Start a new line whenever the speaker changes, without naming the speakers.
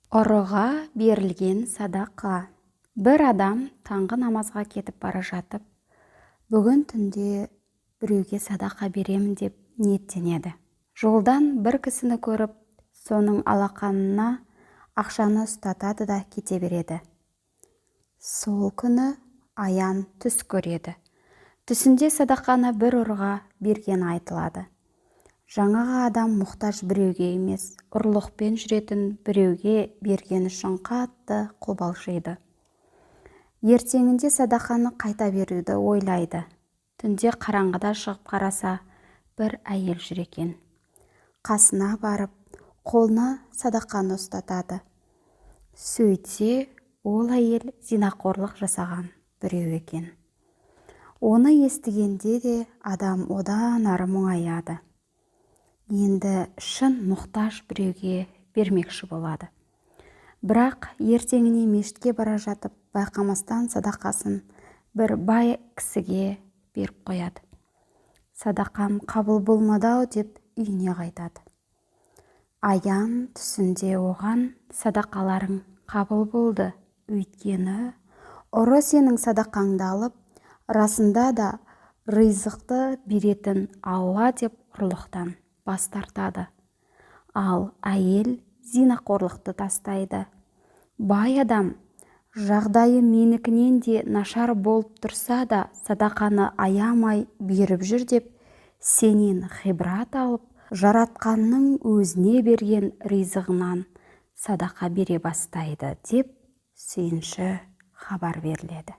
Ұрыға берілген садақа. Бір адам таңғы намазға кетіп бара жатып, бүгін түнде біреуге садақа беремін деп ниеттенеді. Жолдан бір кісіні көріп, соның алақанына ақшаны ұстатады да кете береді. Сол күні Аян түс көреді. Түсінде садақаны бір ұрыға бергені айтылады. Жаңағы адам мұқтаж біреуге емес, ұрлықпен жүретін біреуге бергені үшін қатты қобалжиды. Ертеңінде садақаны қайта беруді ойлайды. Түнде қараңғыда шығып қараса, бір әйел жүр екен. Қасына барып, қолына садақаны ұстатады. Сөйтсе, ол әйел зинақорлық жасаған біреу екен. Оны естігенде де адам одан ары мұңаяды. Енді шын мұқтаж біреуге бермекші болады. Бірақ ертеңіне мешітке бара жатып, байқамастан садақасын бір бай кісіге беріп қояды. Садақам қабыл болмады-ау деп үйіне қайтады. Аян түсінде оған: садақаларың қабыл болды, өйткені ұры сенің садақаңды алып, расында да ризықты беретін Алла деп ұрлықтан бас тартады. Ал әйел зинақорлықты тастайды. Бай адам жағдайы менікінен де нашар болып тұрса да, садақаны аямай беріп жүр деп сенен ғибрат алып, жаратқанның өзіне берген ризығынан садақа бере бастайды деп сүйінші хабар беріледі.